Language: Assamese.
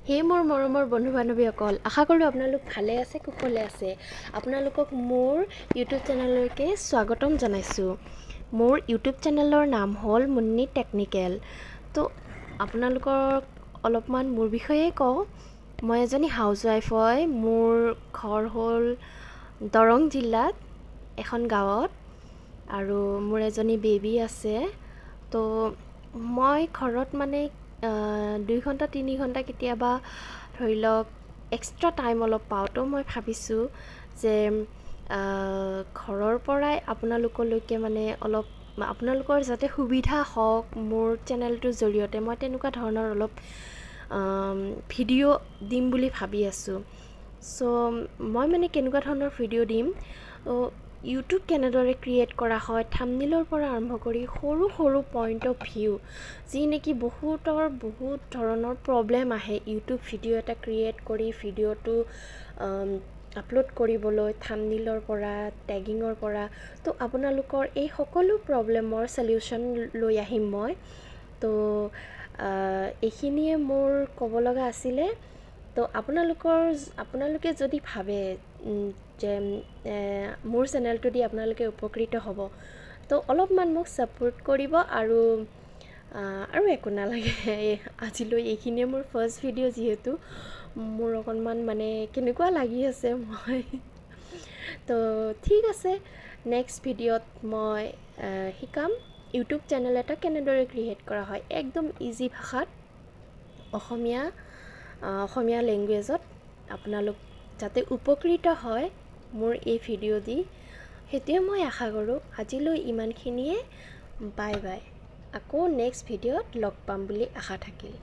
হে মোৰ মৰমৰ বন্ধু বান্ধৱীসকল, আশা কৰোঁ আপোনালোক ভালে আছে, কুশলে আছে। আপোনালোকক মোৰ ইউটিউব চেনেললৈকে স্বাগতম জনাইছোঁ। মোৰ ইউটিউব চেনেলৰ নাম হ'ল মুন্নি টেকনিকেল। তো আপোনালোকক অলপমান মোৰ বিষয়ে কওঁ। মই এজনী হাউচৱাইফ হয়। মোৰ ঘৰ হ'ল দৰং জিলাত এখন গাঁৱত আৰু মোৰ এজনী বেবী আছে। তো মই ঘৰত মানে 2 ঘণ্টা 3 ঘণ্টা কেতিয়াবা ধৰি লওক এক্সট্ৰা টাইম অলপ পাওঁ। তো মই ভাবিছোঁ যে ঘৰৰ পৰাই আপোনালোকলৈকে মানে অলপ আপোনালোকৰ যাতে সুবিধা হওক, মোৰ চেনেলটোৰ জৰিয়তে মই তেনেকুৱা ধৰণৰ অলপ ভিডিঅ' দিম বুলি ভাবি আছোঁ। চ' মই মানে কেনেকুৱা ধৰণৰ ভিডিঅ' দিম, ইউটিউব কেনেদৰে ক্ৰিয়েট কৰা হয়, থাম্বনেইলৰ পৰা আৰম্ভ কৰি সৰু সৰু পইণ্ট অফ ভিউ, যি নেকি বহুতৰ বহুত ধৰণৰ প্ৰব্লেম আহে ইউটিউব ভিডিঅ' এটা ক্ৰিয়েট কৰি ভিডিঅ'টো আপলোড কৰিবলৈ, থাম্বনেইলৰ পৰা, টেগিঙৰ পৰা। তো আপোনালোকৰ এই সকলো প্ৰব্লেমৰ চলিউশ্যন লৈ আহিম মই। তো এইখিনিয়ে মোৰ ক'ব লগা আছিলে। তো আপোনালোকে যদি ভাবে যে মোৰ চেনেলটো দি আপোনালোকে উপকৃত হ'ব, তো অলপমান মোক ছাপোৰ্ট কৰিব আৰু আৰু একো নালাগে। আজিলৈ এইখিনিয়ে মোৰ ফাৰ্ষ্ট ভিডিঅ', যিহেতু মোৰ অকণমান মানে কেনেকুৱা লাগি আছে মই। তো ঠিক আছে, নেক্সট ভিডিঅ'ত মই শিকাম ইউটিউব চেনেল এটা কেনেদৰে ক্ৰিয়েট কৰা হয়, একদম ইজি ভাষাত, অসমীয়া লেংগুৱেজত। আপোনালোক যাতে উপকৃত হয় মোৰ এই ভিডিঅ' দি, সেইটোৱে মই আশা কৰোঁ। আজিলৈ ইমানখিনিয়ে, বাই বাই। আকৌ নেক্সট ভিডিঅ'ত লগ পাম বুলি আশা থাকিল।